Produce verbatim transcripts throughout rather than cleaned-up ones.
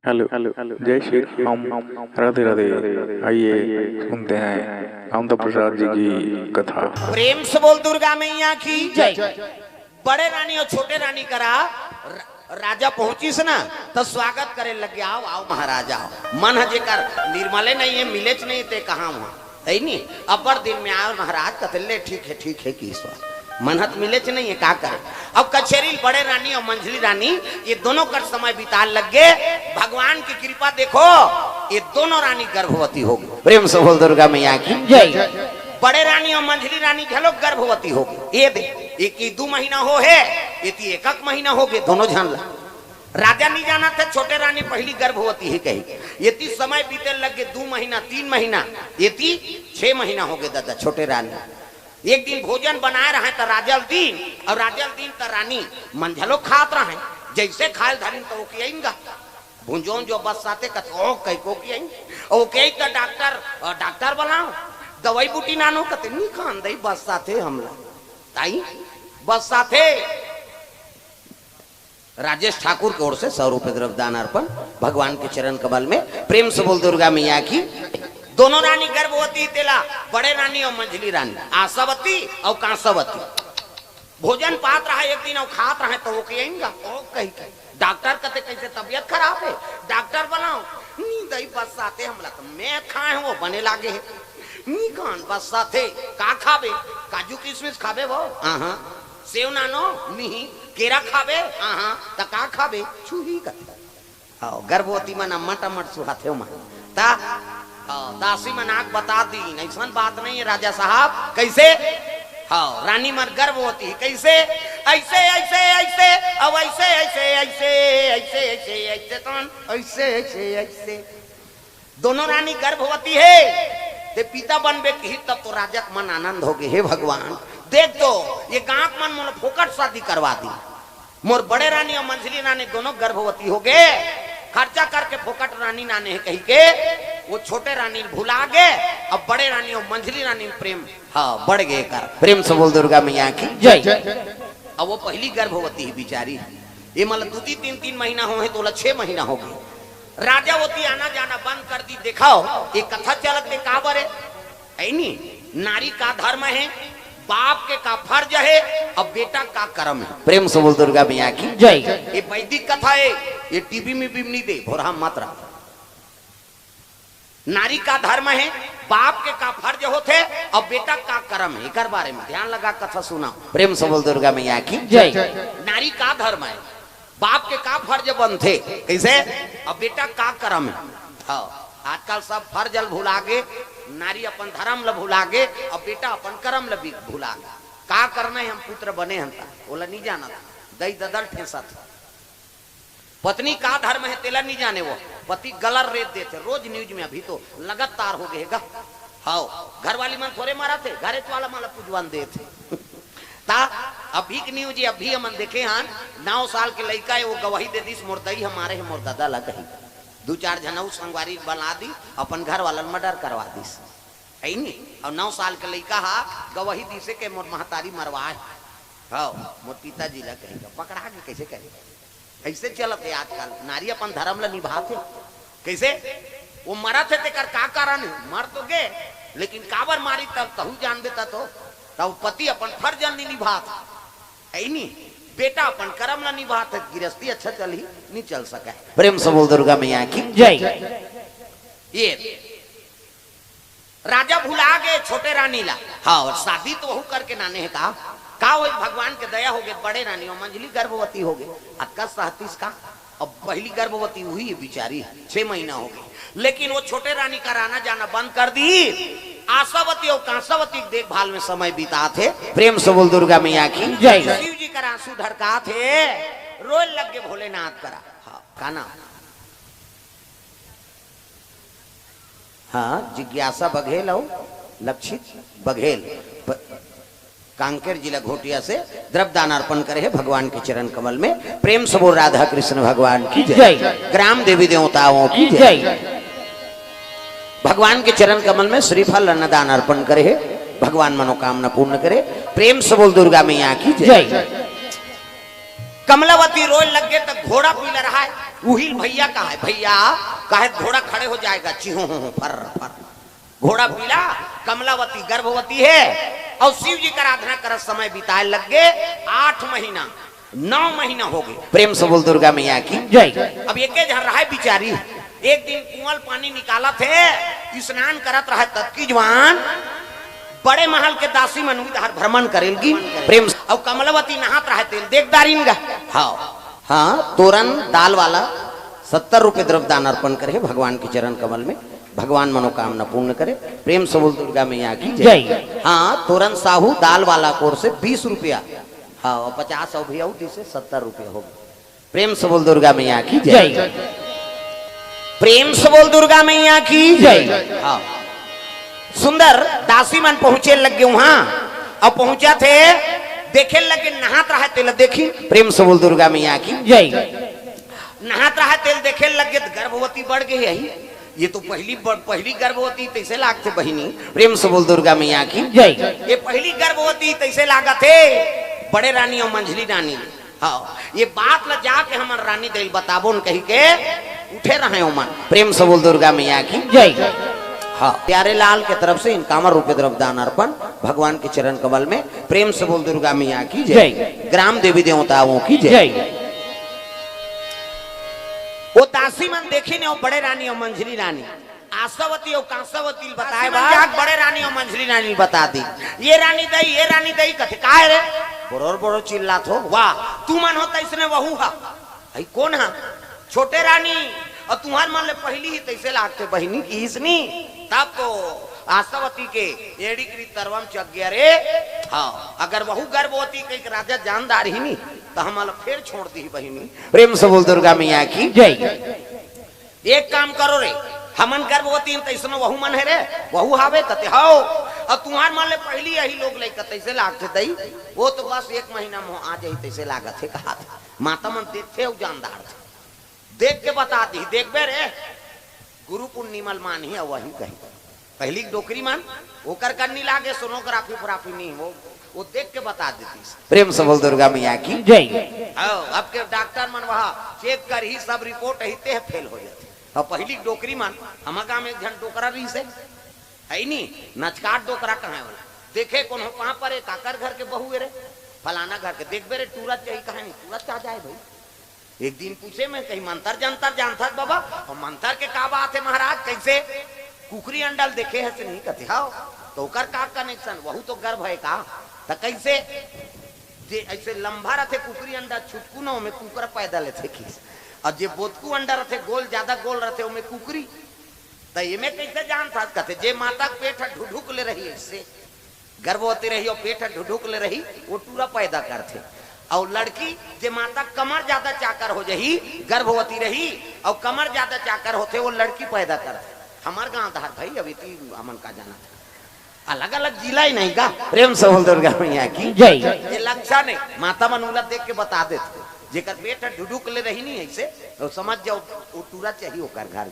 Hello, जय श्री राम, राधे राधे। आइए, सुनते हैं कामता प्रसाद जी की कथा। प्रेम से बोल दुर्गा मैया की जय। बड़े रानी और छोटे रानी करा र-, राजा पहुंचिस ना, तो स्वागत करे लग गया, "आओ, आओ महाराज, आओ।" मन ह जेकर निर्मले नहीं है, मिलेच नहीं, ते कहाँ वहाँ, है नी? अब्बड़ दिन में आयो महाराज, कथे, "ले, ठीक है, ठीक है," कि ईश्वर मन ह त मिलेच नहीं है, का करे? अब कचेरी बड़े रानी और मंझली रानी, ये दोनों कर समय बिताए लग गे। भगवान की कृपा देखो, ये दोनों रानी गर्भवती हो गई। प्रेम से बोल दुर्गा मैया की जय। बड़े रानी और मंझली रानी घलो गर्भवती हो गई। ये दे, एक ही दो महीना हो है, ये ती एक एक महीना हो गए, दोनों झन ला। राजा नहीं जाना था, छोटे रानी पहली गर्भवती ही कही। ये ती समय बीते लग गए, दो महीना, तीन महीना, ये ती छह महीना हो गए दादा, छोटे रानी। एक दिन भोजन बनाए रहे त राजा ल दीन, और राजा ल दीन त रानी मन घलो खात रहे। जैसे खाए धरिन त ओके आइन गा। भुंजोन जो बस्साथे कथे, "ओ, कई को की आई?" "ओ, कई त डॉक्टर, अ, डॉक्टर बुलाओ, दवाई बूटी नानो," कथे, "नी खान दई, बस्साथे हमला।" ताई, बस्साथे। राजेश ठाकुर की ओर से सौ रुपए द्रव्य दान अर्पण भगवान के चरण कमल में। प्रेम से बोल दुर्गा मैया की। दोनों रानी गर्भवती तेला, बड़े रानी और मंझली रानी, आशावती और कांसावती। भोजन पात रहा एक दिन और खात रहे त ओके आइन गा, "ओ," कही के। डॉक्टर कथे, "कैसे तबीयत खराब है, डॉक्टर बुलाओ।" "नी दई, बस्साथे हमला, त मैं खाए हूँ, वो बने लागे है।" "नी खान, बस्साथे।" "का खाबे?" "काजू किशमिश खाबे वो?" "हाँ हाँ।" "सेव नानो?" "नहीं।" "केरा खाबे?" "हाँ हाँ।" "त का खाबे?" "छुही कथे।" आओ, गर्भवती मन अम्मट अम्मट सुहाथे मन। ता, आओ, दासी मन आग बता दी, ऐसन बात नहीं है राजा साहब। कैसे? हाँ, रानी मन गर्भवती, कैसे? ऐसे, ऐसे, ऐसे, अब ऐसे, ऐसे, ऐसे, ऐसे, ऐसे, ऐसे, तन, ऐसे, ऐसे, ऐसे। दोनों रानी गर्भवती है, ते पिता बनबे की तब तो राजा के मन आनंद हो गए, "हे भगवान, देख तो, ये गांव के मन मोला फोकट शादी करवा दी।" मोर बड़े रानी और मंझली रानी दोनों गर्भवती हो गए, खर्चा करके फोकट रानी नाने है कही के, वो छोटे रानी भुला गए। अब बड़े रानी और मंझली रानी में प्रेम, हाँ, बढ़ गए कर। प्रेम से बोल दुर्गा मैया की जय। अब वो पहली गर्भवती ही बिचारी, ये मतलब दो तीन, तीन, तीन महीना हो है तो ओला छह महीना हो गए। राजा वती आना जाना बंद कर दी। देखाओ, ये कथा चलत में का बरे? ऐनी, नारी का धर्म है, बाप के का फर्ज है, अब बेटा का कर्म है। प्रेम से बोल दुर्गा मैया की जय। ये वैदिक कथा है, ये टीवी में भी नहीं दे, भोरहा मत रहा। नारी का धर्म है, बाप के का फर्ज होथे, अब बेटा का कर्म है, एकर बारे में ध्यान लगा कथा सुना। प्रेम से बोल दुर्गा मैया की जय। नारी का धर्म है, बाप के का फर्ज बनथे, कैसे? अब बेटा का कर्म है। हाँ, आजकल सब फर्ज ल भुला गे, नारी अपन धर्म ल भुला गे, अब बेटा अपन कर्म ल भी भुला गे। का करना है, हम पुत्र बने हन ता, ओला नहीं जानत, दई ददल ठेसत। पत्नी का धर्म है, तेला नहीं जाने वो, पति गलर रेत देथे, रोज न्यूज में, अभी तो लगातार हो गए गा। हाँ, घर वाली मन थोड़े मारा थे, घरेच वाला मन ला पुजवान देथे। ता अभी के न्यूज ये अभी हमन देखे हन, नौ साल के लइका है, वो गवाही दे दिस, "मोर दई ह मारे हे मोर ददा ला," कही। दू चार झन अउ संगवारी बना दी, अपन घर वाला ल मर्डर करवा दिस, है नी? और नौ साल के लइका हा गवाही दिसे के मोर महतारी मरवाए, हाँ, मोर पिताजी ला कही, पकड़ा के कैसे कही? ऐसे चलत है आजकल, नारी अपन धर्म ला निभात है। कैसे? वो मरत है तेकर का कारण है? मर तो गे, लेकिन काबर मारी तब तहू जानबे त तो। तब पति अपन फर्ज नहीं निभात है, नी? बेटा अपन कर्म ला निभात है, गिरस्ती अच्छा चलही, नहीं चल सके। प्रेम से बोल दुर्गा मैया की जय। ये राजा भुला गए छोटे रानी ला। हाँ, और शादी तो वहू करके नाने है का? का वो भगवान के दया हो गए, बड़े रानी और मंझली गर्भवती हो गए। अतका सहतीस का? अब पहली गर्भवती हुई है बिचारी, छह महीना हो गई, लेकिन वो छोटे रानी का आना जाना बंद कर दी। आशावती और कांसावती की देखभाल में समय बिताथे। प्रेम से बोल दुर्गा मैया की जय। शिव जी का आंसू ढरकाथे, रोए लग गए भोलेनाथ करा। हाँ, का नाम? हाँ, जिज्ञासा बघेल अउ लक्षित बघेल, प-, कांकेर जिला घोटिया से द्रव्य दान अर्पण करे है भगवान के चरण कमल में। प्रेम से बोल राधा कृष्ण भगवान की जय। जय। ग्राम देवी देवताओं की जय। जय। भगवान के चरण कमल में श्रीफल अन्नदान अर्पण करे है, भगवान मनोकामना पूर्ण करे। प्रेम से बोल दुर्गा मैया की जय। जय। कमलावती रोए लग गे त घोड़ा पीला रहा है, उहिल भैया कहा है, "भैया, कहे घोड़ा खड़े हो जाएगा, चिहो हो, हो, फर, फर।" घोड़ा पीला, कमलावती गर्भवती है और शिव जी का आराधना करत समय बिताए लग गे आठ महीना, नौ महीना हो गे। प्रेम से बोल दुर्गा मैया की जय। अब एके झन रहा है बिचारी, एक दिन कुआं ले पानी निकालत हे, स्नान करत रहा तब की जवान बड़े महल के दासी मन उधर भ्रमण करेल गी। प्रेम से, अउ कमलावती नहात रहा तेला देख डारिन गा। हाँ, हाँ, तोरन दाल वाला सत्तर रुपये द्रव्य दान अर्पण करे भगवान के चरण कमल में, भगवान मनोकामना पूर्ण करे। प्रेम से बोल दुर्गा मैया की जय। जय। हाँ, तोरन साहू दाल वाला कोर से बीस रुपया, हाँ, और पचास अउ भी अउ दिसे सत्तर रुपया हो गे। प्रेम से बोल दुर्गा मैया की जय। जय। प्रेम से बोल दुर्गा मैया की जय। हाँ। सुंदर दासी मन पहुंचे लग गे उहां, अउ पहुंचत हे, देखे लग गे नहात रहा तेला देखी। प्रेम से बोल दुर्गा मैया की जय। नहात रहा तेला देखे लग गे त गर्भवती बढ़ गे हे। ये तो पहली ब-, पहली गर्भवती तइसे लागथे बहिनी। प्रेम से बोल दुर्गा मैया की जय। ये पहली गर्भवती तइसे लागत हे। बड़े रानी अउ मंझली रानी, हाँ, ये बात ला जाके हमन रानी दई ल बताबोन कहिके उठे रहे ओमन। प्रेम से बोल दुर्गा मैया की जय। हाँ, प्यारे लाल के तरफ से इनकावन रुपये द्रव्य दान अर्पण भगवान के चरण कमल में। प्रेम से बोल दुर्गा मैया की जय। जय। ग्राम देवी देवताओं की जय। जय। वो दासी मन देखिन हे, वो बड़े रानी अउ मंझली रानी, आशावती अउ कांसावती ल बताए बर बड़े रानी अउ मंझली रानी ल बता दी। "ये रानी दई, ये रानी दई," कथे, "काय रे? बरोर बरोर चिल्लात हो, वाह, तुमन हो तइसने वहू हा।" "हई कोन हा?" "छोटे रानी, अउ तुंहर मन ले पहिली ही तइसे लागथे बहिनी," किहिस नी। तब तो आशावती के एड़ी के तरवा म चघ गे रे। हाँ, अगर वहू गर्भवती कहिके राजा जान डारही नी, त हमन ला फेर छोड़ दिही बहिनी। प्रेम से बोल दुर्गा मैया की जय। एक काम करो रे, हमन गर्भवती हन, तइसनो वहू मन हे रे, वहू हावे कथे, "हव।" अउ तुंहर मन ले पहिली यही लोग लइका तइसे लागथे दई, वो तो बस एक महीना म आ जाही तइसे लागत हे, कहाथे। माता मन देखथे अउ जान डारथे। देख के बता दिही, "देखबे रे, गुरु पूर्णिमा ल मानही अउ वही कही।" पहिली के डोकरी मन, ओकर कन नी लागे, सोनोग्राफी फोग्राफी नी हो, वो देख के बता देतिस। प्रेम से बोल दुर्गा मैया की जय। हाँ, अब के डॉक्टर मन वहाँ चेक करही, सब रिपोर्ट अही, तेह फेल हो जाथे। अउ पहिली के डोकरी मन, हमर गाँव में एक झन डोकरा रहिस हे, हई नी, नचकाट डोकरा कहाय वाला। देखे कोनो पाँव परे, काकर घर के बहू ए रे, फलाना घर के, "देखबे रे, टूरा चाही," कहाय नी, टूरा चाह जाए भाई। एक दिन पूछे मैं, कही, "मंतर जंतर जानथस बाबा?" "अउ मंतर के का बात हे महाराज, कइसे?" "कुकरी अंडा ल देखे हस नहीं?" कथे, "हव।" "त ओकर का कनेक्शन? वहू तो गर्भ हे का?" "त कइसे?" "जे अइसे लंबा रथे कुकरी अंडा, छुटकू न, ओमे कुकरा पैदा लेथे किस, अउ जे बोतकू अंडा रथे, गोल, जादा गोल रथे, ओमे कुकरी।" "त एमे कइसे जानथस?" कथे, "जे माता के पेट ह ढुढुक ले रही अइसे, गर्भवती रही अउ पेट ह ढुढुक ले रही, वो टूरा पैदा करथे। अउ लड़की, जे माता कमर जादा चाकर हो जही, गर्भवती रही अउ कमर जादा चाकर होथे, वो लड़की पैदा करथे।" हमर गांव धार भाई, अब इतनी हमन का जानत हे। अलग-अलग जिला ही नहीं का। प्रेम से बोल दुर्गा मैया की जय। ये लक्षण हे, माता मन उला देख के बता देथे। जेकर पेट ह ढुढुक ले रही नहीं अइसे, तो समझ जाओ, वो टूरा चाही ओकर घर।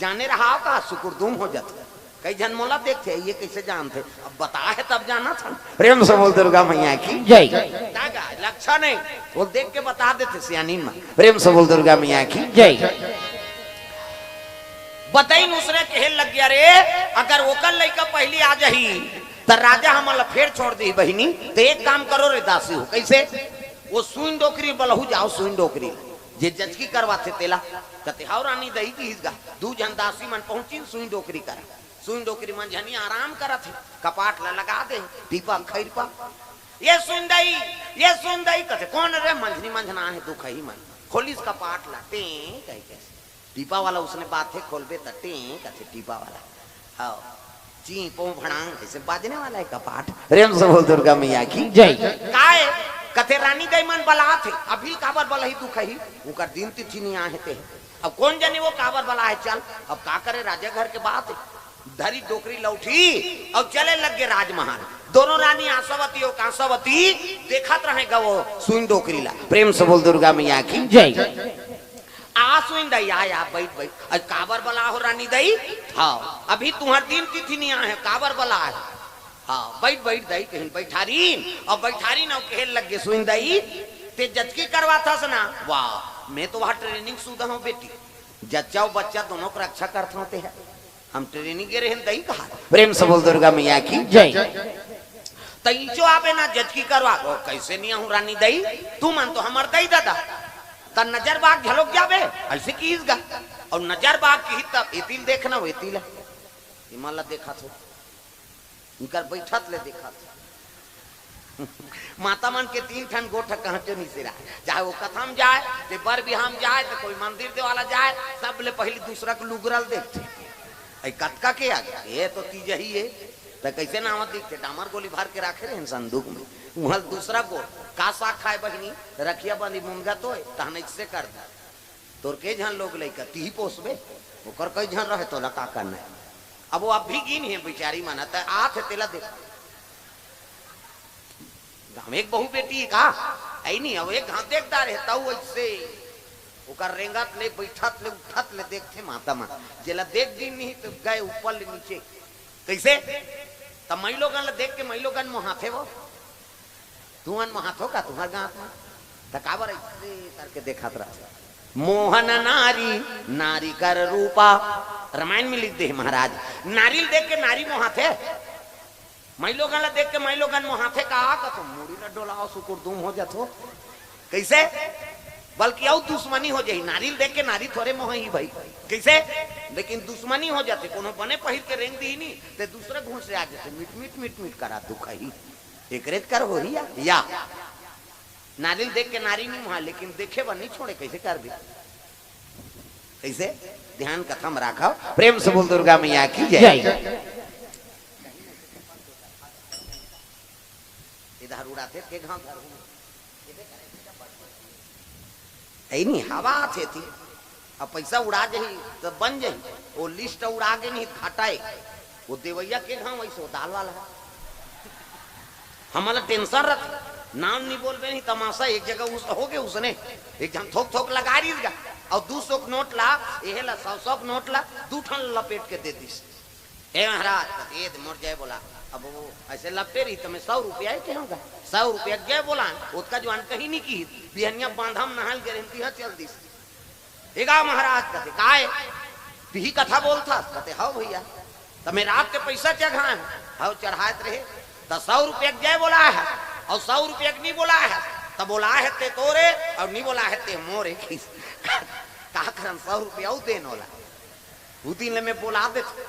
जाने रहा का सुकुरदुम हो जाथे। कई झन मोला देखथे, "ये कइसे जानथे?" अब बताए हे तब जानत हन। प्रेम से बोल दुर्गा मैया की जय। का, का लक्षण हे, वो देख के बता देथे सियानी मन। प्रेम से बोल दुर्गा मैया की जय। बतइन उसने कहे लग गे, "अरे, अगर ओकर लइका पहिली आ जही, त राजा हमन ला फेर छोड़ दिही बहिनी। त एक काम करो रे दासी हो।" कइसे? "वो सुइन डोकरी बलहू जाओ, सुइन डोकरी, जे जचकी करवाथे तेला।" कथे, "हव रानी दई," किहिस गा। दू झन दासी मन पहुंचिन सुइन डोकरी करा। सुइन डोकरी मंझनिया आराम करत हे, कपाट ला लगा दे, टीपा खैरपा। "ये सुइन दई, ये सुइन दई," कथे, "कोन रे?" "मंझनी मंझना हे, दुखही मन।" खोलिस कपाट ला, टें कहिके। टीपा वाला उसने बात हे, खोलबे त टें कथे टीपा वाला। हव, ची पो भड़ांग, अइसे बाजने वाला हे कपाट। प्रेम से बोल दुर्गा मैया की जय। काय? कथे, "रानी दई मन बलात हे।" "अभी काबर बलही दुखही? उकर दिन तिथि नी आहे ते।" "अब कोन जनी वो काबर बलाय हे, चल।" अब का करे, राजा घर के बात हे। धरी डोकरी लौठी अउ चले लग गे राजमहल। दोनों रानी आशावती अउ कांसावती देखत रहे गा वो सुइन डोकरी ला। प्रेम से बोल दुर्गा मैया की जय। "आ सुइन दई, आ, आ, बइठ, बइठ।" "अरे काबर बलाय हो रानी दई?" "हव।" "अभी तुंहर दिन तिथि नी आहे, काबर बलाय हो?" "हव, बइठ, बइठ दई," कहिन बइठारिन, अउ बइठारिन अउ कहे लग गे सुइन दई, ते जचकी करवाथस ना? वाह, मैं तो वहाँ ट्रेनिंग सुधा हूँ बेटी, जच्चा अउ बच्चा दोनों के रक्षा करत हूँ। ते है, हम ट्रेनिंग गे रहेन दई कहा। प्रेम से बोल दुर्गा मैया की जय। त इंचो आबे ना जचकी करवा, ओ, कैसे नहीं हूँ रानी दई, तुमन तो हमर दई ददा, त नजर बाग झलक जाबे, ऐसे किहिस गा। अउ नजर बाग किहिस तब एती ल देखना, वो एती ल, इमन ला देखत हो, इकर बैठत ले देखत हो। माता मन के तीन ठन गोठ कहाँ चो निसेरा, चाहे वो कथा म जाए, ते बर बिहाव म जाए, ते कोई मंदिर देवाला जाए, सब ले पहली दूसरा के लुगरा ल देखथे। ऐ कतका के आगे, ये तो तीजही है, त कैसे नावा दिखथे? डामर गोली भर के राखे रहेन संदूक में, उहाँ ल दूसरा गोठ, का साग खाए बहिनी, रखिया बंदी मुनगा तो है, तहन ऐसे कर दे। तोर के झन लोग लइका, तिही पोसबे, ओकर कई झन रहे, तोला का करना है? अब वो अब भी गिन हे बेचारी मन, त आत हे तेला देख। गाँव एक बहू बेटी का, ऐ नहीं, अब एक घात देख डारे, तऊ ऐसे ओकर रेंगत ले, बैठत ले, उठत ले देखथे माता मन। जेला देख दिन नहीं तो गए ऊपर ले नीचे। कैसे? त मई लोगन ला देख के मई लोगन मोहाथे वो। तुमन मोहाथो का तुहर गाँव में? त काबर ऐसे करके देखत रह? मोहन नारी, नारी कर रूपा। रामायण में लिख दे महाराज, नारी ल देख के नारी मोहाथे, मई लोगन ला देख के मई लोगन मोहाथे का? कथो मुड़ी ला डोलाओ, सुकुर दुम हो जाथो। कैसे? बल्कि अउ दुश्मनी हो जाही, नारी ल देख के नारी थोरे मोहही भाई। कैसे? लेकिन दुश्मनी हो जाथे, कोनो बने पहिर के रेंग दिही नी, ते दूसरे घूस से आ जाथे, मिट मिट मिट मिट करा दुखाही। एकरे त कर होही या, या। नारी ल देख के नारी नहीं मोहा, लेकिन देखे बर नहीं छोड़े, कैसे कर दे? कैसे? ध्यान कथा म राखव। प्रेम से बोल दुर्गा मैया की जय। जय। इधर उड़ाथे के घाव धर हूँ। ऐ नहीं, हवा आथे थी। अब पैसा उड़ा जाही, त बन जाही। वो लिस्ट उड़ा गे नहीं, घाटा हे। वो देवैया के घाव वैसे वो दाल वाला है। हमला टेंशन रथे, नाम नहीं बोलबे नहीं, तमाशा एक जगह उस, हो गए उसने, एक झन थोक थोक लगा रही गा, अउ दू सौ के नोट ला, एहे ला सौ सौ के नोट ला, दू ठन लपेट के दे दिस। "ए महाराज, ये दे मोर जय बोला।" अब वो ऐसे लपटे रही, त मैं सौ रुपया ही कहूँगा, सौ रुपया के जय बोला, ओतका जुआन कहीं नहीं की, बिहनिया बांधा म नहाल गे रहे, तिहा चल दिस। "ए गा महाराज," कथे, "काय? तिही कथा बोलथस?" कथे, "हव भैया।" "त मैं रात के पैसा चघाए हूँ।" "हव, चढ़ात रहे।" "त सौ रुपया के जय बोला है अउ सौ रुपया के नहीं बोला है?" "त बोला है ते तोरे अउ नहीं बोला है ते मोरे।" का, का करन, सौ रुपया अउ देन ओला। उ दिन ले मैं बोला देथे।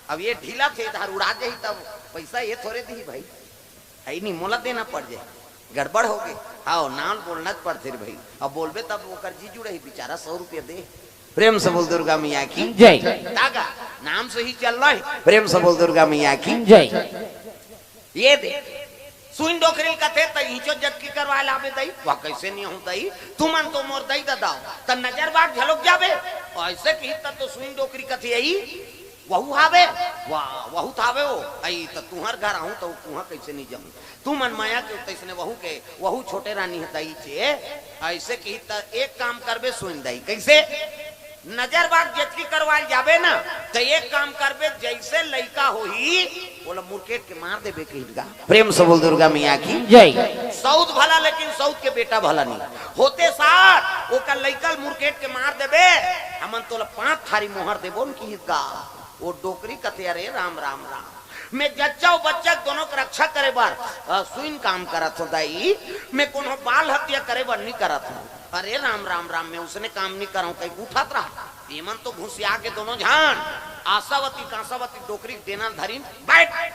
अब ये ढीला थे, इधर उड़ा जाही, तब पैसा ये थोरे दिही भाई। है नहीं, मोला देना पड़ जाए, गड़बड़ हो गई। हाँ, नाम बोलना पड़थे रे भाई। अब बोलबे तब ओकर जी जुड़ही, बेचारा सौ रुपया दे। प्रेम से बोल दुर्गा मैया की जय। तागा नाम से ही चल रहा है। प्रेम से बोल दुर्गा मैया की जय। ये दे, सुइन डोकरी कथे त इंचो जतकी करवा लाबे दई, वह कैसे नहीं हूँ दई, तुमन तो मोर दई ददाओ, त नजर बाग झलक जाबे, ऐसे की त तो सुइन डोकरी कथे यही, वहू हावे, वाह, वहू त हावे हो, आई त तुहर घर आहूँ त कुहाँ कैसे नहीं जाऊँ, तुमन माया के तैसने वहू के, वहू छोटे रानी है दई चे, ऐसे की त एक काम करबे सुइन दई, कैसे? नजर बाग जतकी करवाल जाबे ना, त एक काम करबे, जैसे लइका होही, ओला मुरकेट के मार देबे कहित गा। प्रेम से बोल दुर्गा मैया की जय। सौत भला, लेकिन सौत के बेटा भला नहीं। होते साथ ओकर लइका ल मुरकेट के मार देबे, हमन तोला पांच थारी मोहर देबो न कहित गा। वो डोकरी कथे, "अरे राम, राम, राम, मैं जच्चा अउ बच्चा दोनों के रक्षा करे बर, अ, सुइन काम करत हो दाई, मैं कोनो बाल हत्या करे बर नहीं करत हो।" "अरे राम, राम, राम, मैं उसने काम नहीं करहूँ," कही उठत रहा। एमन तो घुसिया के दोनों झन आशावती कांसावती डोकरी के देना धरिन, "बैठ,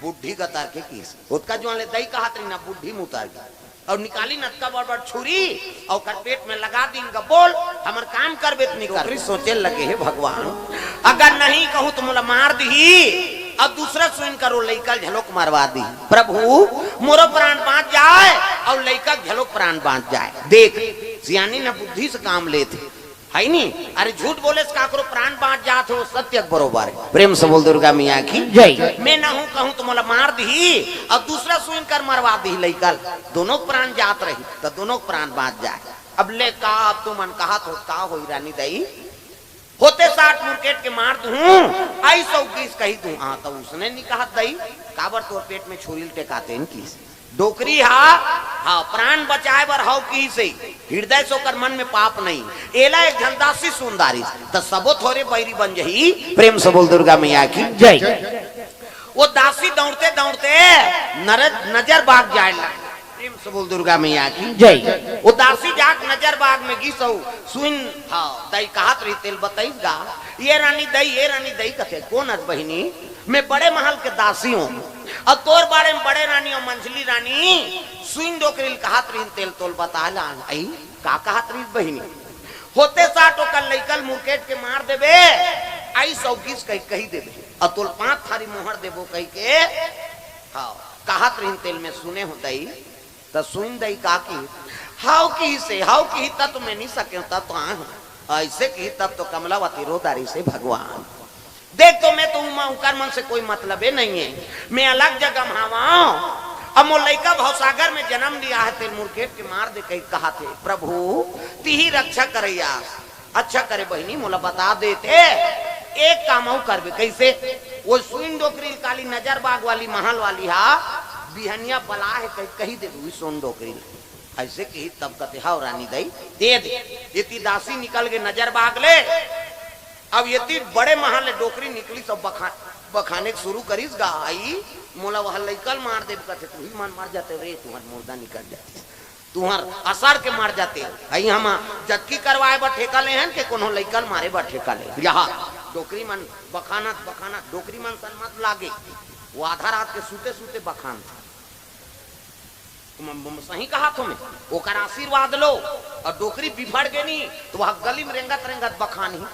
बुढ़ी गतर के किस।" ओतका जुआन ले दई कहत रही ना, बुढ़ी मुतर गई। अउ निकाली नतका बड़ बड़ छुरी, अउ ओकर पेट में लगा दीन गा, "बोल, हमर काम करबे त नहीं करबे?" डोकरी सोचे लगे, "हे भगवान, अगर नहीं कहूँ त मोला मार दिही, अउ दूसरा सुइन करो लइका ल झलोक मरवा दिही। प्रभु, मोरो प्राण बाँच जाए, अउ लइका के झलोक प्राण बाँच जाए।" देख, सियानी न बुद्धि से काम लेथे। है नी? अरे झूठ बोले से काकरो प्राण बाँच जात हे, वो सत्य के बरोबर हे। प्रेम से बोल दुर्गा मैया की जय। मैं ना हूँ कहूँ त मोला मार दिही अउ दूसरा सुइन कर मरवा दिही लइका ल, दोनों के प्राण जात रही त दोनों के प्राण बाँच जाए। अब ले का, अब तुमन कहत हो का होई रानी दई? होते साठ मुरकेट के मार दूँ, आई सौ किस कही दूँ। हाँ, त उसने नहीं कहत दई, काबर तोर पेट में छुरी ल टेकाते न किस। डोकरी हा, हाँ, प्राण बचाए बर हव किहिसे, हृदय से ओकर मन में पाप नहीं। एला एक झन दासी सुन डारिस, त सबो थोरे बैरी बन जही। प्रेम से बोल दुर्गा मैया की जय। वो दासी दौड़ते दौड़ते नर-, नजर बाग जाए लग। प्रेम से बोल दुर्गा मैया की जय। वो दासी जाके नजर बाग में गिस अउ सुइन, हाँ, दई कहत रही तेल बतईस गा। ये रानी दई, ये रानी दई कथे, कोन अस बहिनी? मैं बड़े महल के दासी हूँ। अउ तोर बारे में बड़े रानी अउ मंझली रानी सुइन डोकरी ल कहत रहिन तेल तोल बता लान। अई, का कहत रहिस बहिनी? होते साठ ओकर लइका ल मुरकेट के मार देबे, अइस अउ गिस कहि, कहि देबे, अउ तोल पाँच थारी मोहर देबो कहिके, हाँ, कहत रहिन तेल में सुने हो दई। त सुइन दई का किहिस? हव किहिसे, हव किहिस त तो मैं नइ सकेंव, त तो आए हंव। अइसे किहिस तब तो कमलावती रो डारिस हे भगवान। देख तो मैं तो उमा उकर मन से कोई मतलबे नइ हे। मैं अलग जगह म हवंव। अब मोर लइका भवसागर में जनम लिया हे, तेल मुरकेट के मार दे कहि कहत हे। प्रभु, तिही रक्षा करइया। अच्छा करे बहिनी, मोला बता देते, एक काम अउ करबे। कइसे? वो सुइन डोकरी ल काली नजर बाग वाली महल वाली हा बिहनिया बला हे कहि, कहि देबे उही सुइन डोकरी ल। अइसे किहिस तब कथे, हव रानी दई, दे दे। एती दासी निकल गे नजर बाग ले, अब एती बड़े महल ले डोकरी निकलिस, सब बखा-, बखाने के शुरू करिस गा, अई, मोला वह लइका ल मार देबे कथे, तुही मन मर जाते रे, तुहर मुर्दा निकल जातिस, तुहर असर के मर जाते। अई हम जतकी करवाए बर ठेका ले हन के कोनो लइका ल मारे बर ठेका ले। यहाँ डोकरी मन बखानत, बखानत, डोकरी मन सन मत लागे, वो आधा रात के सुते सुते बखानथे। म-, म-, सही कहत हों मैं, ओकर आशीर्वाद लो, अउ डोकरी बिफड़ गे नी, त वह गली में रेंगत रेंगत बखानही।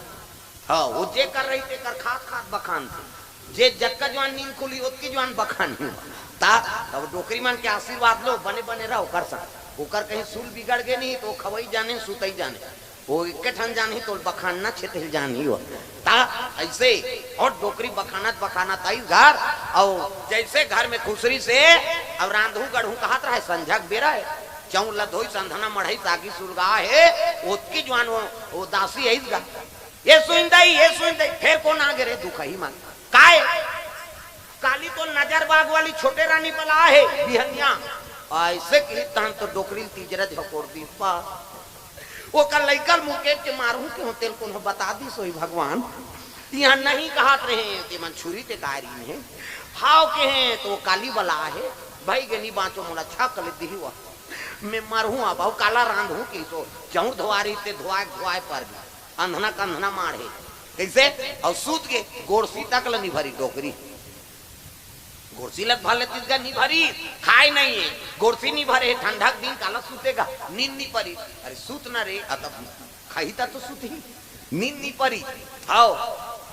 हाँ, वो जे कर रही तेकर खात खात बखानथे। जे जतका जुवान नींद खुली, ओतकी जुवान बखानही। त, तब डोकरी मन के आशीर्वाद लो, बने बने रहो ओकर संग। ओकर कहीं सूल बिगड़ गे नी, त वो खवई जाने, सुतई जाने। वो एके ठन जानही, तोल बखानना छेतहिल जानही हो। त अइसे, अउ डोकरी बखानत बखानत आइस घर, अउ जइसे घर में खुसरिस हे, अउ रांधहूं गढ़हूं कहत रहय, संझा के बेरा हे, चउर ल धोइस, अंधना मढ़इस, आगी सुलगाय हे, ओतकी जुवान वो, वो दासी आइस गा। ये सुइन दई, ये सुइन दई, फेर कोन आगे रे दुखही मन? काय? काली तो नजर बाग वाली छोटे रानी बला हे बिहनिया। अइसे किहिस तहन तो डोकरी ल तीजरा झकोर दिस बा। ओकर लइका ल मुरकेट के मारहूं केहेंव तेल कोनो बता दिस होही भगवान। इहां नहीं कहत रहे, तेमन छुरी टेकाय रहिन हे। हव केहें त वो काली बला हे, भई गे नी बांचों, मोला छक ले दिही वह। मैं मरहूं अब, अउ काला रांधहूं किहिस, चउर धोवा रहिस ते धोवाय धोवाय पर गे। अंधना कंधना माढ़े। कइसे? अउ सूत गे, गोड़सी तक ल नी भरिस डोकरी। गोड़सी ल भर लेतिस गा, नी भरिस, खाय नइ हे, गोड़सी नी भरे हे, ठंडा के दिन काला सुते गा, नींद नी परिस। अरे सुत न रे, अ तब खाही त तो सुतही, नींद नी परिस। हव,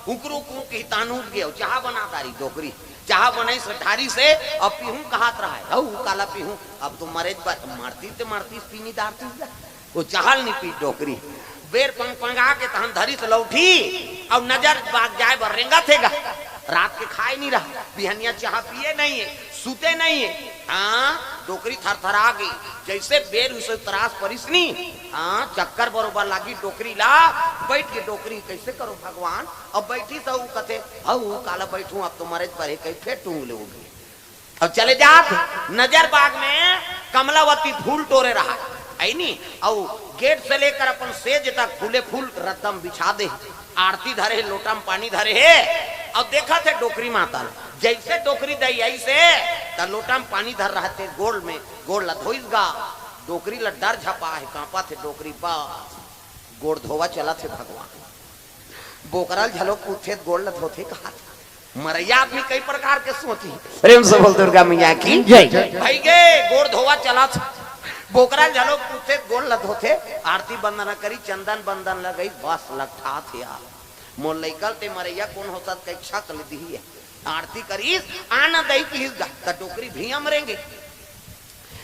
कुकरू कूं किहिस तहन उठ गे, अउ चाहा बना डारिस डोकरी, चाहा बनइस ढारिस हे, अब पीहूं कहत रहय, हव, काला पीहूं, अब तो मरेच बर, मरतिस ते मरतिस, पी नी डारतिस गा। वो चाहा ल नी पीस डोकरी। बेर पंग पंगा के तहन धरिस लौठी, अउ नजर बाग जाय बर रेंगत हे गा। रात के खाय नी रहय, बिहनिया चाहा पिये नइ हे, सुते नइ हे। हाँ, डोकरी थरथरा गे, जइसे बेर उसे त्रास परिस नी। हाँ, चक्कर बरोबर लागिस डोकरी ला, बइठ गे डोकरी, कइसे करों भगवान? अब बइठिस अउ कथे, हव, काला बइठहूं, अब तो मरेच बर हे, कहि फेर टूंग ले उठ गे। अउ चले जात हे, नजर बाग में कमलावती फूल टोरे रहय, अइ नी, अउ गेट से लेकर अपन सेज तक फूले फूल रद्दा म बिछा दे हे। आरती धरे हे, लोटा म पानी धरे हे, अउ देखत हे डोकरी माता ल। जइसे डोकरी दई आइस हे, त लोटा म पानी धर रहय ते गोड़ में, गोड़ ल धोइस गा। डोकरी ल डर झपा हे, कांपत हे डोकरी, बस गोड़ धोवा चलत हे भगवान। बोकरा ल घलो पूछथे त गोड़ ल धोथे कहत। मरइया आदमी कई प्रकार के सोचही। प्रेम से बोल दुर्गा मैया की जय। भई गे, गोड़ धोवा चलत। बोकरा ल घलो पूछथे त गोड़ ल धोथे, आरती वंदना करिस, चंदन बंदन लगइस, बस लकठात हे यार। मोर लइका ल ते मरइया कोन होथस कहि छक ले दिही हे। आरती करिस, आना दई किहिस गा, त डोकरी भुइयां म रेंगे।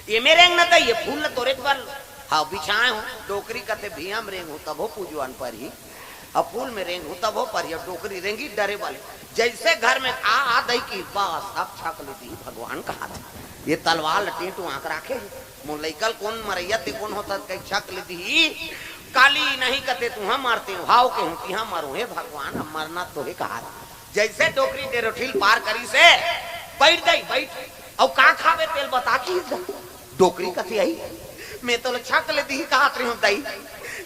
एमे रेंग न दई, ये फूल ल तोरेच बर, हाँ, बिछाए हंव। डोकरी कथे, भुइयां म रेंगहूं तभो पूजवा ल परही, अउ फूल में रेंगहूं तभो परही। अउ डोकरी रेंगिस डरे वाले, जइसे घर में आ, आ दई किहिस, बस अब छक ले दिही भगवान कहत हे। ये तलवार ल टेंटू आंक राखे हे, मोर लइका ल कोन मरइया ते कोन होथस कहि छक ले दिही। काली नहीं कथे तुहां मरते हो, हव केहूं तिहां मरों, हे भगवान, अब मरना तो हे कहत। जइसे डोकरी डेरोठी ल पार करिस हे, बइठ दई, बइठ। अउ का खाबे तेला बता कि डोकरी कथे आई। मैं तो छक ले दिही कहत रही हूँ दाई,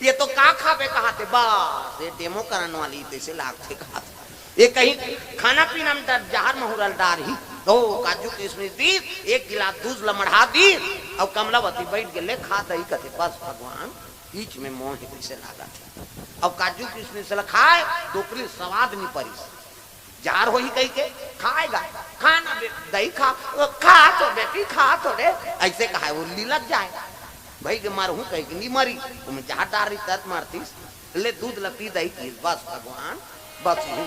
ये तो का खाबे कहत हे, बस ये डेमो करन वाली तइसे लागथे कहत हे। ये कहीं खाना पीना में डर जहर महुरल डारही। तो काजू किशमिश दीस, एक गिलास दूध ल मढ़ा दीस, अउ कमलावती बइठ गे, ले खा दाई कथे, बस भगवान, इच में मोहे तइसे लागत हे। अउ काजू किशमिश ल खाय, डोकरी ल सवाद नइ परिस। जहर होही कहिके खाय गा, खा ना बे, दाई खा, ओ, खा तो बेटी, खा तो रे, अइसे कहय, वो लिलक जाय। भई के मरहूँ कहिके नइ मरी, ओमे जहर डार रही तब मरतिस, ले दूध ल पी दाई कि बस भगवान, बस यही।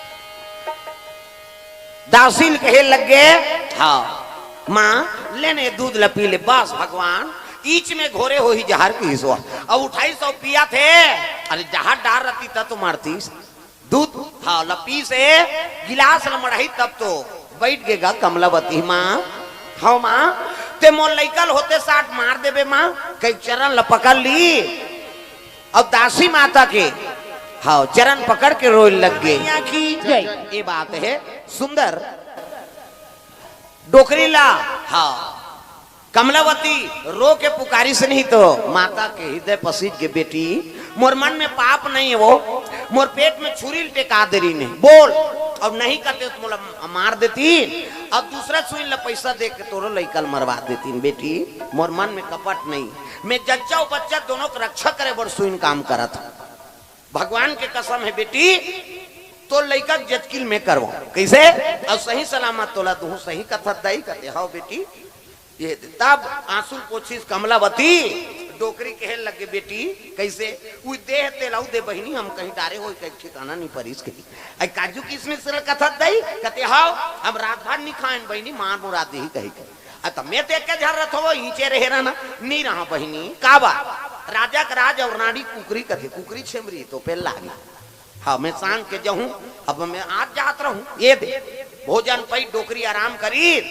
दासी ल कहे लग गे, हाँ, माँ, ले ने दूध ल पी ले, बस भगवान, इच में घोरे होही जहर किहिस वो। अउ उठाइस अउ पियत हे, अरे जहर डार रहती तब तो मरतिस। दूध, हाँ, ल पीस हे, गिलास ल मढ़ाइस तब तो बइठ गे गा कमलावती, माँ, हाँ माँ, ते मोर लइका ल होते साठ मार देबे माँ, कहिके चरन ल पकड़ ली। अउ दासी माता के, हाँ, चरन पकड़ के रोय लग गे। मैया की जय। ये बात हे सुंदर। डोकरी ला, हाँ, कमलावती रो के पुकारिस नहीं तो माता के हृदय पसीज गे, बेटी, मोर मन में पाप नहीं हे वो, मोर पेट में छुरी ल टेका दे रहिन हे, बोल, अउ नहीं कहते तो मोला मार देतिन, अउ दूसरा सुई ल पइसा दे के तोरो लइका ल मरवा देतिन, बेटी, मोर मन में कपट नहीं, मैं जच्चा अउ बच्चा दोनों के रक्षा करे बर सुई ल काम करत हँव। भगवान के कसम हे बेटी, तोर लइका के जचकी ल मैं करवाहूँ। कइसे? अउ सही सलामत तोला दूहूँ, सही कथस दाई कथे, हव बेटी। ये दे। तब आँसू ल पोछिस कमलावती, डोकरी कहे लगे, बेटी, कइसे? उही दे हे तेला अउ दे बहिनी, हम कहीं डारे होही कहिके ठिकाना नइ परिस कहिके। अई काजू किशमिश ल कथस दाई कथे, हव, हम रात भर नइ खाएन बहिनी, मार मुरा दिही कहिके। अ, त मैं तो एके झन रथों, इचे रहे रहना, नइ रहा बहिनी, काबर? राजा के राज अउ रानी कुकरी कथे, कुकरी छेमरी तो पेल लागी। हाँ, मैं सांझ के जहूँ, अब मैं आज जात रहूँ, ये दे। भोजन पई डोकरी आराम करी,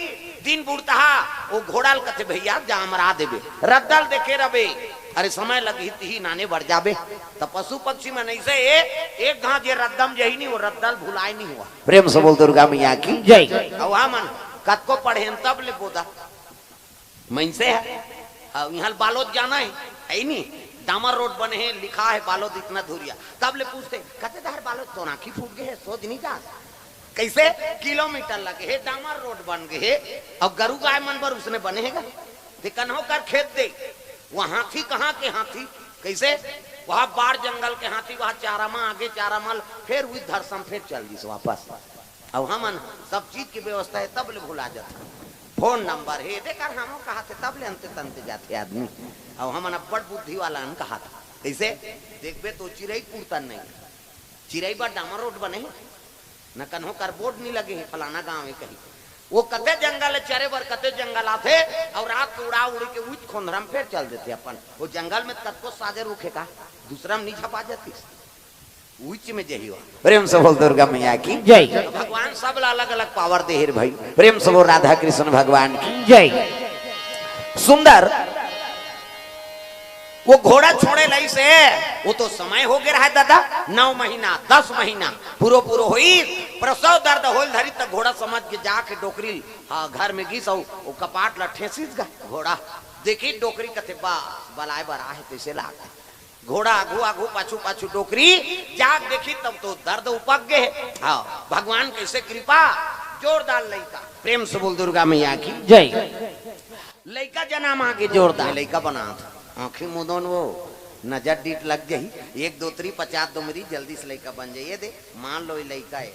दिन बुड़तहा, वो घोड़ा ल कथे, भइया, जा मरा देबे, रद्दा ल देखे रबे, अरे समय लगही तिही नाने बढ़ जाबे। त पशु पक्षी मन अइसे ए, एक घांव जे रद्दा म जही नहीं, वो रद्दा ल भुलाय नहीं हुआ। प्रेम से बोल दुर्गा मैया की जय। अउ हमन कतको पढ़ेन तब ले बोदा। मइनसे हे, अउ इहाँ ले बालोद जाना हे, हे नी? डामर रोड बने हे, लिखा हे बालोद इतना दूरिया। तब ले पूछथे, कते डहर बालोद? तोर आँखी फूट गे हे, सोझ नइ जास। कइसे? किलोमीटर लगे हे, डामर रोड बन गे हे, अउ गरू गाय मन बर उसने बने हे गा। ते कन्हो कर खेत दे, वो हाथी कहाँ के हाथी? कइसे? वहाँ बाढ़ जंगल के हाथी, वहाँ चारा मा आगे चारा मा ल, फेर उही धरसम फेर चल दिस वापस। अउ हमन सब चीज के व्यवस्था हे, तब ले भुला जाथे। फोन नंबर हे, देख, अरे हमो कहाथे, तब ले अंते तंते जाथे आदमी। अउ हमन अब्बड़ बुद्धि वाला अन कहाथे। कइसे? देखबे तो चिरई पुरतन नहीं, चिरई बर डामर रोड बने हे, न कन्हो कर बोर्ड नइ लगे हे, फलाना गाँव हे कही। वो कते जंगल हे चरे बर, कते जंगल आथे, अउ रात के उड़ा उड़ी के उहिच खोंधरा म फेर चल देथे अपन। वो जंगल में कतको साजे रुख हे का, दूसरा म नइ झपा जातिस। उहिच में जही हो। प्रेम से बोल दुर्गा मैया की जय। तो भगवान सब ला अलग-अलग पावर दे हे रे भाई। प्रेम से बोल राधा कृष्ण भगवान की जय। सुंदर, वो घोड़ा छोड़े लइसे, वो तो समय हो गे रहा हे दादा, नौ महीना, दस महीना, पूरो पूरो होइस, प्रसव दर्द होय ल धरिस, त घोड़ा समझ के जाके डोकरी, हाँ, घर में गिस, अउ वो कपाट ला ठेसिस गा घोड़ा। देखिस डोकरी कथे, बस, बलाय बर आहे, तइसे लागथे। घोड़ा आघू आघू, पाछू पाछू डोकरी, जाग देखिस तब तो दर्द उपक गे हे। हाँ, भगवान कइसे कृपा, जोरदार लइका। प्रेम से बोल दुर्गा मैया की जय। लइका जनम आगे जोरदार। लइका बनात, आँखी मुदोन वो, नजर डीठ लग जाही, एक दोतरी पचास दोमरी, जल्दी से लइका बन जाही। ये दे, मान लो ये लइका हे,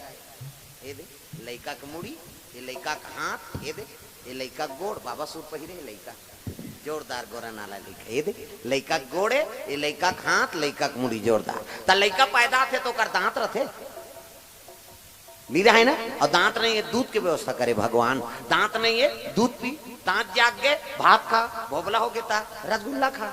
ये दे, लइका के मुड़ी, ये लइका के हाथ, ये दे, ये लइका के गोड़, बाबा सूट पहिरे हे लइका। जोरदार गोरा नाला लइका। ये दे, लइका के गोड़ हे, ये लइका के हाथ, लइका के मुड़ी जोरदार। त लइका पैदा होथे त ओकर दांत रथे? नइ रहे ना? अउ दांत नइ हे, दूध के व्यवस्था करे भगवान। दांत नइ हे, दूध पी, दांत जाग गे, भात खा, भोभला हो गे त रसगुल्ला खा।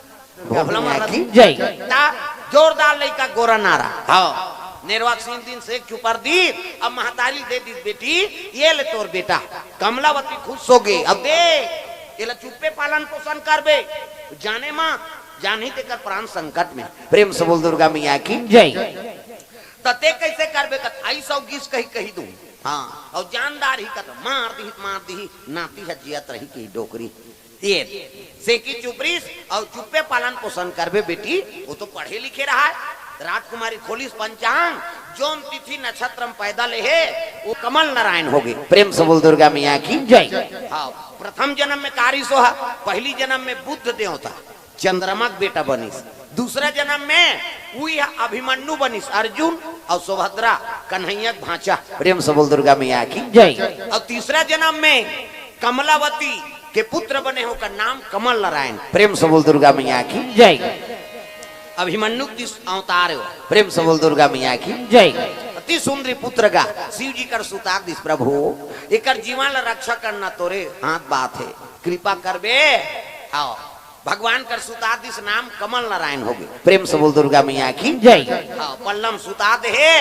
भोभला म रस- जय। त जोरदार लइका गोरा नारा। हाँ। नेरवा सीन दिन सेक चुपर दिस, अब महतारी दे दिस, बेटी, ये ले तोर बेटा। कमलावती खुश हो गे। अब दे, एला चुप्पे पालन पोषण करबे। जाने माँ, जानही तेकर प्राण संकट में। प्रेम से बोल दुर्गा मैया की जय। त ते कइसे करबे? कथे, अइस अउ गिस कही, कही दूँ। हाँ, अउ जानदार ही कत मार दिही, मार दिही, नाती ह जियत रही कि डोकरी। ये से कि चुप रिस अउ चुप्पे पालन पोषण करबे बेटी, वो तो पढ़े लिखे रहा है। राजकुमारी खोलिस पंचांग, जोन तिथि नक्षत्र में पैदा ले हे, वो कमल नारायण हो गए। प्रेम से बोल दुर्गा मैया की जय। हाँ, प्रथम जन्म में कारिस हो, पहली जन्म में बुद्ध देवता चंद्रमा के बेटा बनिस, दूसरा जन्म में उही ह अभिमन्यु बनिस, अर्जुन अउ सुभद्रा कन्हैया के भांचा। प्रेम से बोल दुर्गा मैया की जय। अउ तीसरा जन्म में कमलावती के पुत्र बने, ओकर नाम कमल नारायण। प्रेम से बोल दुर्गा मैया की जय। अभिमन्यु के तीस अवतार हो। प्रेम से बोल दुर्गा मैया की जय। अति सुंदरी पुत्र गा शिव जी कर सुता दिस, प्रभु एकर जीवन ला रक्षा करना तोरे हाथ बात है, कृपा करबे। हाँ, भगवान कर सुता दिस, नाम कमल नारायण हो गए। प्रेम से बोल दुर्गा मैया की जय। हाँ, पल्लम सुता दे हे।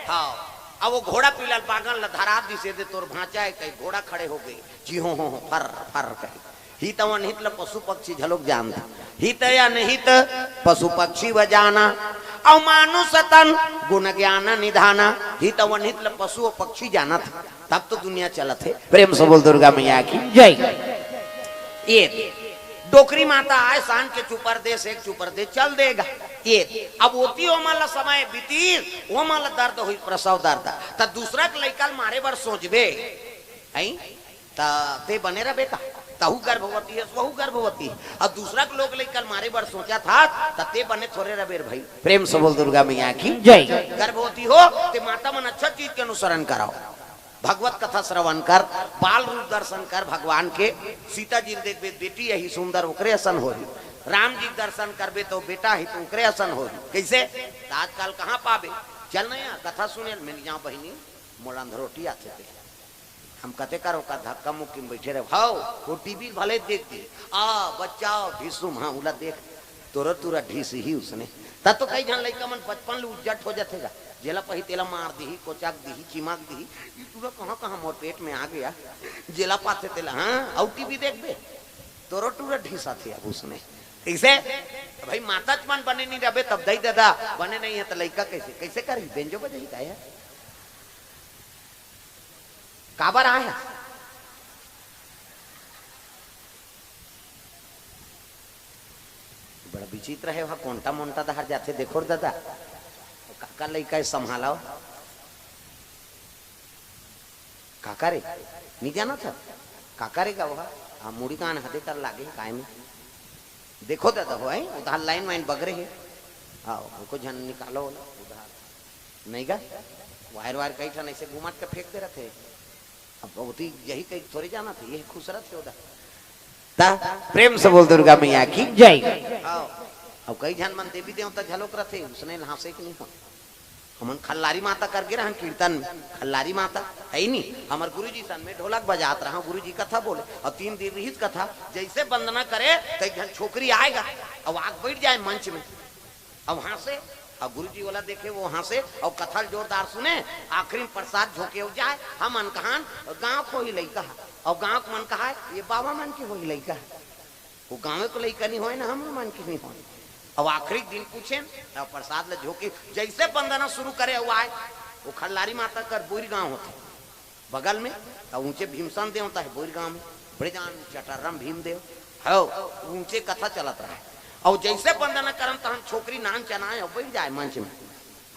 हाँ, अब वो घोड़ा पीला पागल ला धरा दिस, दे तोर भांचा है, कहीं घोड़ा खड़े हो गए, जी हो हो हो, फर फर कहे। हित अउ अनहित ल पशु पक्षी झलोक जानत। हित अनहित पशु पक्षी व जाना, अउ मानुष तन गुण ज्ञान निधाना। हित अउ अनहित ल पशु अउ पक्षी जानत, तब तो दुनिया चलत हे। प्रेम से बोल दुर्गा मैया की जय। ये डोकरी माता आए, शान के चुपर दे, से चुपर दे, चल देगा। ये अब होती ओमन ला समय बीती, ओमन ला दर्द होई, प्रसव दर्द, त दूसरा के लइका ल मारे बर सोचबे, हैं? त ते बने रह बेटा, तहू गर्भवती है, वहू गर्भवती है, अउ दूसरा के लोग लइका ल मारे बर सोचत हस, त ते बने थोरे रह बेर भाई। प्रेम से बोल दुर्गा मैया की जय। गर्भवती हो, ते माता मन अच्छा चीज के अनुसरण कराओ, भगवत कथा श्रवण कर, बाल रूप दर्शन कर भगवान के। सीता जी ल देखबे, बेटी यही सुंदर, ओकरे असन होही। राम जी के दर्शन करबे, तो बेटा ही तो ओकरे असन होही। कैसे? त आजकल कहाँ पाबे? चल न यहाँ कथा सुने ल, मिल जाओ बहिनी, मोला अंधरोटी आथे ते। हम कते करो का धक्का मुक्की में बैठे रहे, हाओ, वो टीवी भले देख दी, आ बच्चा ढिसुम, हाँ, उला देख, तोरा तूरा ढीस ही उसने। तब तो कई झन लइका मन बचपन ले उज्जट हो जाथे गा, जेला पही तेला मार दीही, कोचक दीही, चिमक दीही, ई तूरा कहाँ कहाँ मोर पेट में आ गया, जेला पाथे तेला, हाँ, अउ टीवी देखबे, तोरो टूरा ढीस आथे अब उसने। इसे भाई माता च मन बने नहीं रहबे, तब दई दादा बने नहीं है, तो लइका कैसे, कैसे करही, बेंजो बजही का है? काबर आए हस? बड़ा विचित्र है, वहाँ कोंटा मोंटा दहार जाथे, देखो रे दादा, काका लइका है, संभालो। काका रे, नहीं जाना था? काका रे का वहाँ? आ, मुड़ी कान हदे कर लागे, काय में? देखो दादा हो, हैं? उधार लाइन वाइन बगरे है। आओ, हमको झन निकालो ना, उधार। नहीं गा? वायर वायर कई ठन ऐसे घुमात के फेंक दे रहते। अब बहुत ही यही कहीं थोड़े जाना था, यही खुश रहते उधर। ता प्रेम से बोल दुर्गा मैया की जय। आओ, अब कई झन मन देवी देवता झलोक रहते, उसने हाँसे कि नहीं हो? हमन खल्लारी माता करके रहन कीर्तन में, खल्लारी माता है ही नहीं। हमर गुरुजी सन में ढोलक बजात रहा, गुरुजी कथा बोले, और तीन दिन रहीस कथा, जैसे वंदना करे, तो एक झन छोकरी आएगा, अब आग बैठ जाए मंच में, अब हाँसे, और गुरुजी वाला देखे, वो हाँसे, और कथा ल जोरदार सुने, आखिरी में प्रसाद झोंके हो जाए, हमन कहन, गाँव के होही लइका, और गाँव के मन कहा, ये बाबा मन के होही लइका। वो गाँव के लइका नहीं होए ना, हम मन के नहीं होए। अब आखिरी दिन पूछे, तब प्रसाद ले झोंके, जैसे वंदना शुरू करे, वो आए, वो खल्लारी माता कर बोरी गाँव होते बगल में, तब ऊंचे भीमसन देवता है बोरी गाँव में, बड़े जान चटर्रम भीम देव, हो, ऊंचे कथा चलत रहे। और जैसे वंदना करन, तहन छोकरी नान चनाए और बैठ जाए मंच में।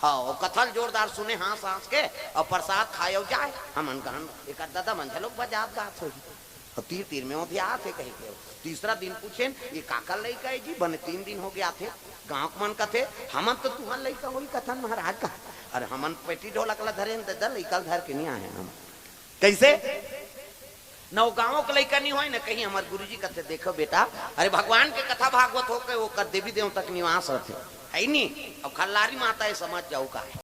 हाँ, और कथा ल जोरदार सुने, हाँस हाँस के, और प्रसाद खाए और जाए। हमन कहन, एक आध दादा मन झलोक बजात गात होही। और तीर तीर में ओधियात हे कही के। तीसरा दिन पूछेन, "ये काकर लइका है जी? बने तीन दिन हो गया थे। गाँव के मन कथे, हमन तो तुहर लइका होही कथन महाराज का। अरे हमन पेटी ढोलक ला धरे हन, ददा लइका ला धर के नहीं आए हम।" कैसे? न वो गाँव के लइका नहीं होए, न कहीं हमर गुरुजी कथे, "देखो बेटा, अरे भगवान के कथा भागवत हो के ओकर देवी देवता के निवास रहते, है नहीं?" अब खल्लारी माता ये समझ जाओ का है।